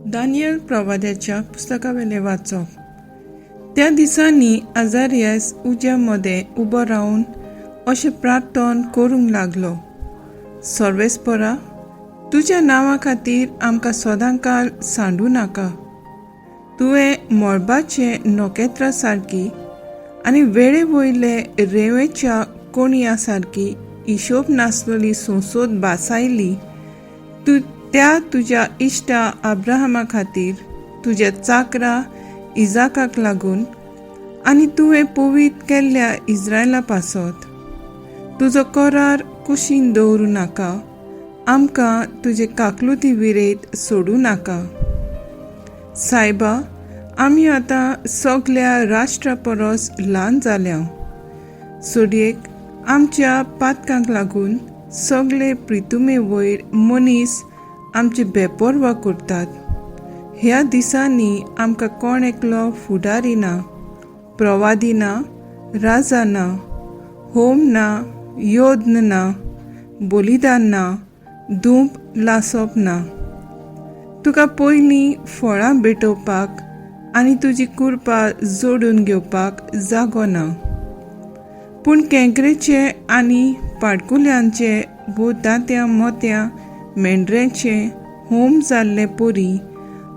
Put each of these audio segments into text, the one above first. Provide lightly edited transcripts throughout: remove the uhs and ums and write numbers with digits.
Daniel प्रवाद्याच्या पुस्तकावेलें वाचप. त्या दिसांनी आजारियस उज्या मदें उबो रावन अशें प्रार्थन करूंक लागलो, सर्वेस्परा, तुज्या नांवा खातीर आमकां सदांकाल सांडूं नाका. तुवें मळबाचे नखेत्रा सारकी आनी वेळे वयले रेंवेच्या कोणया सारकी हिशोब नासलेली संसद भासायली तूं त्या तुज्या इश्टा अब्राहमा खातीर, तुज्या चाकरा इजाकाक लागून आनी तुवें पवीत केल्ल्या इस्रायला पासत. तुजो करार कुशीन दवरूं नाका, आमकां तुजे काकलुती विरेत सोडूं नाका. सायबा, आमी आतां सगल्या राष्ट्रा परस ल्हान जाल्या. सोडयेक आमच्या पातकांक लागून सगले प्रितुमे वयर मनीस आमची बेपर्वा करतात. ह्या दिसांनी आमकां कोण एकलो फुडारी ना, प्रवादी ना, राजा ना, होम ना, योद्न ना, बलिदान ना, धूप लासप ना. तुका पयलीं फळां भेटोवपाक आनी तुजी कुरपा जोडून घेवपाक जागो ना. पूण केंकरेचे आनी पाडकुल्यांचे वो दांत्या मोत्या मेंढऱ्याचे होम जाल्ले परी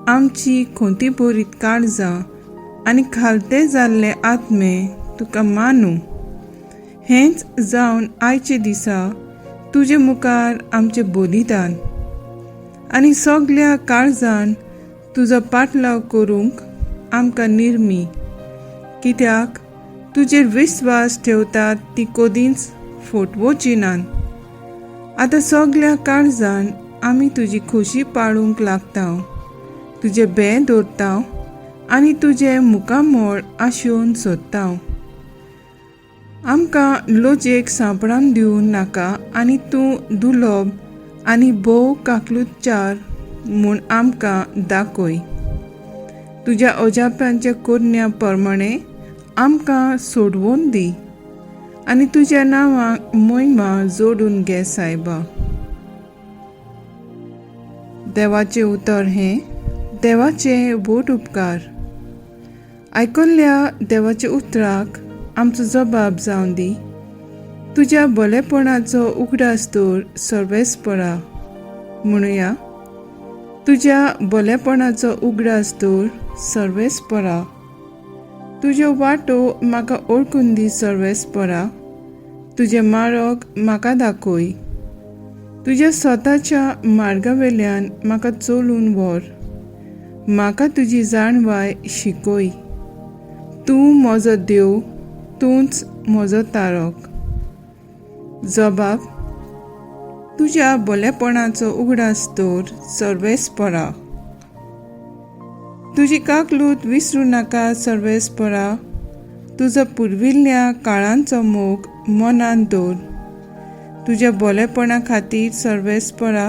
आमची खोंती भरीत काळजां आनी खालते जाल्ले आत्मे तुका मानू. हेंच जावन आयचे दिसा तुजे मुखार आमचें बलिदान आनी सगल्या काळजान तुजो पाटलाव करूंक आमकां निर्मी, कित्याक तुजेर विस्वास ठेवतात ती कदींच फटवची नात. आतां सगल्या काळजान आमी तुजी खोशी पाळूंक लागता, तुजें बें दवरता आनी तुजें मुखामळ आशेवन सोदता. आमकां लजेक सांपडावन दिवं नाका आनी तूं दुलोब आनी भोव काकलुतचार म्हूण आमकां दाखय. तुज्या अजापांच्या करण्या प्रमाणे आमकां सोडवून दी आनी तुज्या नांवाक मोहिमा जोडून घे सायबा. देवाचें उतर हें देवाचे व्हड उपकार. आयकल्ल्या देवाच्या उतराक आमचो जबाब जावन दी. तुज्या बलेपणाचो उगडास दवर सर्वेस्परा. म्हणुया, तुज्या बलेपणाचो उगडास दवर सर्वेस्परा. तुज्यो वाटो म्हाका ओळखून दी सर्वेस्परा, तुजें मार्ग म्हाका दाखय. तुज्या स्वताच्या मार्गावेल्यान म्हाका चलून व्हर, म्हाका तुजी जाणवाय शिकय. तूं म्हजो देव, तूंच म्हजो तारक. जबाब, तुज्या बलेपणाचो उगडास दवर सर्वेस्परा. तुजी काकलूत विसरूं नाका सर्वेस्परा, तुजो पुर्विल्ल्या काळांचो मोग मनांत दवर. तुज्या बलेपणा खातीर सर्वेस्परा,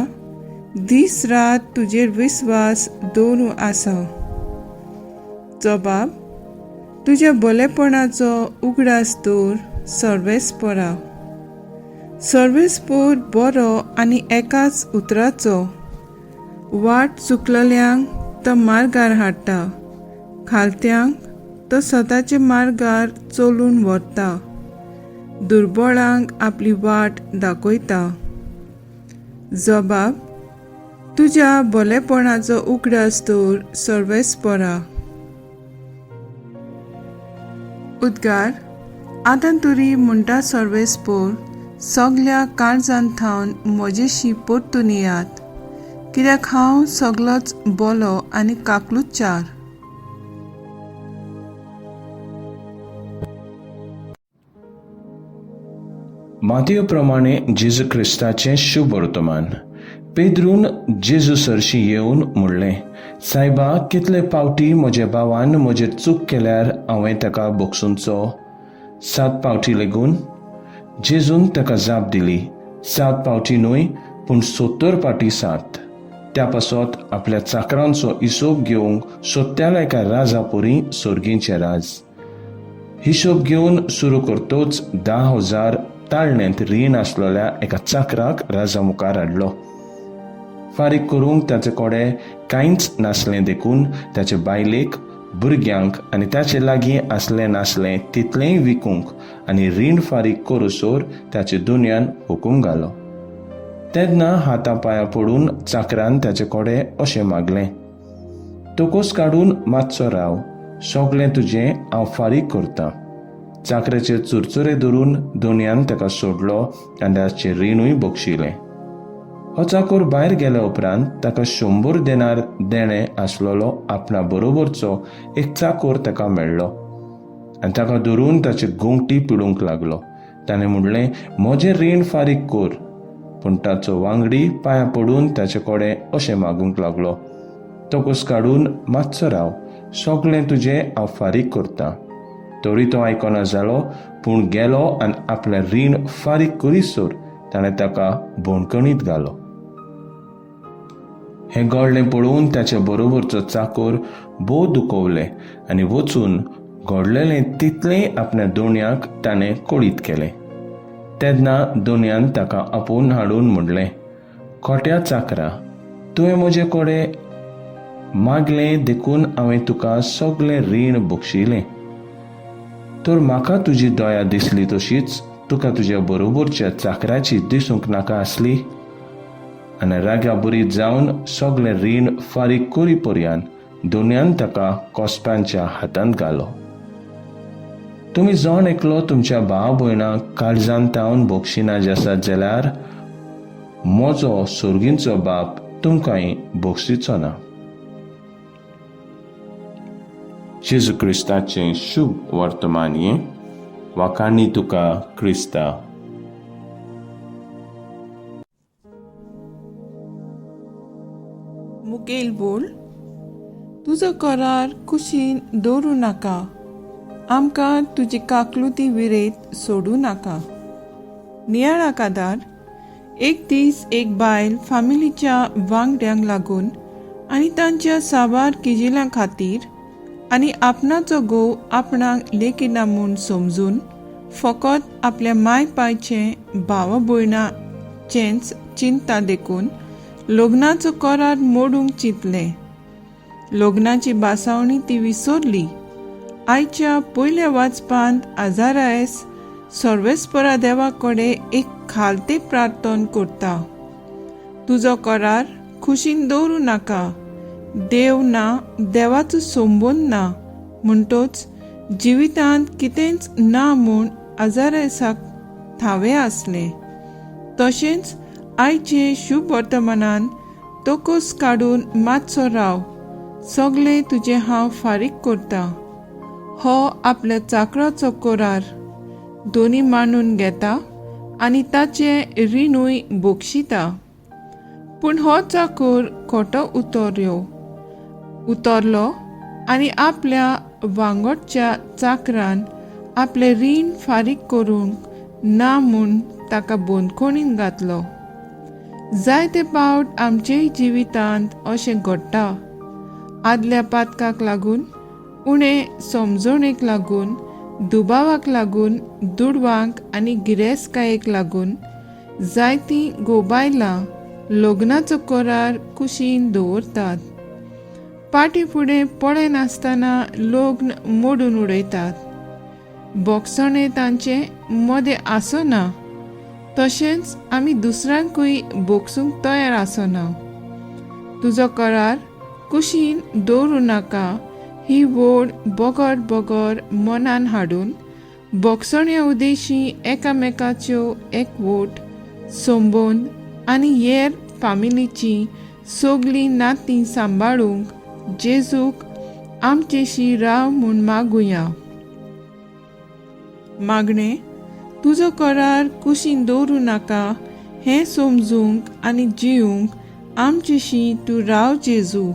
दीस रात तुजेर विस्वास दवरून आसा. जबाब, तुज्या बलेपणाचो उगडास दवर सर्वेस्परा. सर्वेस्पोर बरो आनी एकाच उतराचो, वाट चुकलल्यांक तो मार्गार हाडटा, खालत्यांक तो स्वताच्या मार्गार चलून व्हरता, दुर्बळांक आपली वाट दाखयता. जबाब, तुज्या बलेपणाचो उगडास दवर सर्वेस्परा. उद्गार, आतां तरी म्हणटा सर्वेस्पोर, सगल्या काळजान थावन म्हजेशी परतून येयात, कित्याक हांव सगलोच बोलो आनी काकलुतचार. मातयो प्रमाणे जेजू क्रिस्ताचें शुभ वर्तमान. पेद्रून जेजू सरशी येवन म्हणलें, सायबा, कितले पावटी म्हज्या भावान म्हजेर चूक केल्यार हांवें ताका बोगसुंचो? 7 पावटी लेगून? जेजून ताका जाप दिली, 7 पावटी न्हय, पूण 70 पावटी 7. त्या पासत आपल्या चाकरांचो हिशोब घेवंक सोदत्याल्या एका राजा परी सोर्गींचे राज. हिशोब घेवन सुरू करतोच 10,000 ताळण्यांत रीण आसलेल्या एका चाकराक राजा मुखार हाडलो. फारीक करूंक ताचे कडेन कांयच नासलें देखून ताचे बायलेक, भुरग्यांक आनी ताचे लागीं आसलें नासलें तितलेंय विकूंक आनी रीण फारीक करूसर ताचे दुनियान हुकूम घालो. तेन्ना हाता पांयां पडून चाकरान ताचे कडेन अशें मागलें, तकस काडून मातसो राव, सगळें तुजें हांव फारीक करतां. चाकराचे चुरचुरे धरून दोनयान ताका सोडलो आनी ताचें रिणूय बक्षिलें. हो चाकोर भायर गेल्या उपरांत ताका 100 देनार देणें आसलेलो आपणा बरोबरचो एक चाकोर ताका मेळ्ळो आनी ताका धरून ताची गोंगटी पिडूंक लागलो. ताणें म्हणलें, म्हजें रीण फारीक कर. पूण ताचो वांगडी पांयां पडून ताचे कडेन अशें मागूंक लागलो, तकस काडून मातसो राव, सगळें तुजें हांव फारीक करतां. तरी तो आयकना जालो, पूण गेलो आनी आपलें रीण फारीक करीसर ताणें ताका बणकणीत घालो. हें घडलें पळोवन ताच्या बरोबरचो चाकोर भोव दुखवलें आनी वचून घडलेलें तितलेंय आपल्या दोणयाक ताणें कळीत केलें. तेन्ना दोनयान ताका आपोवन हाडून म्हणलें, खोट्या चाकरा, तुवें म्हजे कडेन मागलें देखून हांवें तुका सगळें रीण बक्षिलें. तर म्हाका तुजी दया दिसली तशीच तुका तुज्या बरोबरच्या चाकराची दिसूंक नाका आसली. आनी रागा बरी जावन सगळें रीण फारीक करी पर्यान दोनयान ताका कोसप्यांच्या हातांत घालो. तुमी जण एकलो तुमच्या भाव भयणाक काळजान तावन बक्षिना आसात जाल्यार म्हजो सोर्गींचो बाप तुमकांय बक्षिचो ना. जेजू क्रिस्ताचें शुभ वर्तमान हें. वाखाणी तुका क्रिस्ता. मुखेल बोल, तुजो करार कुशीन दवरूं नाका, आमकां तुजी काकलुती विरेत सोडूं नाका. नियाळा कादार एक दीस एक बायल फामिलीच्या वांगड्यांक लागून आनी तांच्या साबार किजिलां खातीर आनी आपणाचो घोव आपणाक लेखिना म्हूण समजून फकत आपल्या माय पायचें भाव भयणाचेंच चिंता देखून लग्नाचो करार मोडूंक चिंतलें. लग्नाची बासावणी ती विसरली. आयच्या पयल्या वाचपांत आजारायस सर्वेस्परा देवा कडेन एक खालते प्रार्थन करता, तुजो करार खुशीन दवरूं नाका, देव ना, देवाचो संबंद ना, म्हणटोच जिवितांत कितेंच ना म्हूण आजारायसाक थावें आसलें. तशेंच आयचे शुभ वर्तमानान तकस काडून मातसो राव, सगळें तुजें हांव फारीक करता. हो आपल्या चाकराचो करार दोनी मांडून घेता आनी ताचें रिणूय बक्षिता. पूण हो चाकर खोटो उतरलो आनी आपल्या वांगडच्या चाकरान आपलें रीण फारीक करूंक ना म्हूण ताका बंदखणीन घातलो. जायते पावट आमचेय जिवितांत अशें घडटा. आदल्या पातकाक लागून, उणे समजणेक लागून, दुबावाक लागून, दुडवांक आनी गिरेस्तकायेक लागून जायतीं गोबायलां लग्नाचो करार कुशीन दवरतात. पाटी फुडें पळयनासतना लग्न मोडून उडयतात. बोगसणें तांचें मदें आसना, तशेंच आमी दुसऱ्यांकूय बोगसूंक तयार आसना. तुजो करार कुशीन दवरूं नाका ही वोड बगर बगर मनान हाडून बोगसण्या उदेशी एकामेकाच्यो एकवट संबंद आनी हेर फामिलीची सगळीं नातीं सांबाळूंक जेजूक आमचेशी राव म्हूण मागुया. मागणें, तुजो करार कुशीन दवरूं नाका हें समजूंक आनी जिवंक आमचेशी तूं राव जेजू.